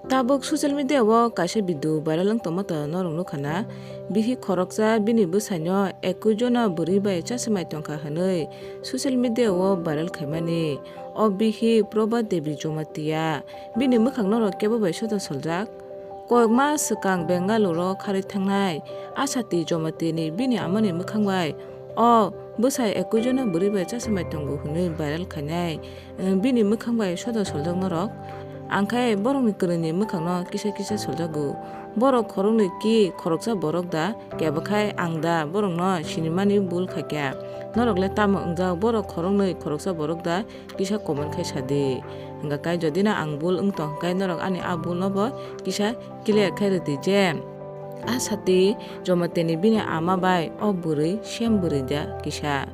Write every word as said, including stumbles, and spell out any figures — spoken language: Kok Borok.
Tabuk social media o kaisa video viral wng tongma to norok nukha na, bihik khoroksa bini bwsaino ekui jona bwrwi bai chachimai tongkha hwnwi social media o viral khaimani. O bihik Probha Devi Jamatia, bini mwkhang norok kebo bai soda soljak. Koyokma swkang Bengaluru kharwi thangnai Asati Jamatia ni bini amani mwkhang bai o bwsai ekui jona bwrwi bai chachimai tongo hwnwi viral khainai. Bini mwkhang bai soda soljak norok. Angkhai borokni kwrwini mwkhangno kisa kisa soljago. Borok khoroknwi ki khoroksa borok da, kebo khai ang da borokno sinimani bul khaikha. Norok le tamo wngjak, borok khoroknwi khoroksa borok da, kisa comment khai sadi. Hwnkha kai jodi no ang bul wng tong khai norok ani a bul no bo kisa clear khai rwdi je. Asati Jamatia ni bini ama bai o bwrwi same bwrwi da kisa.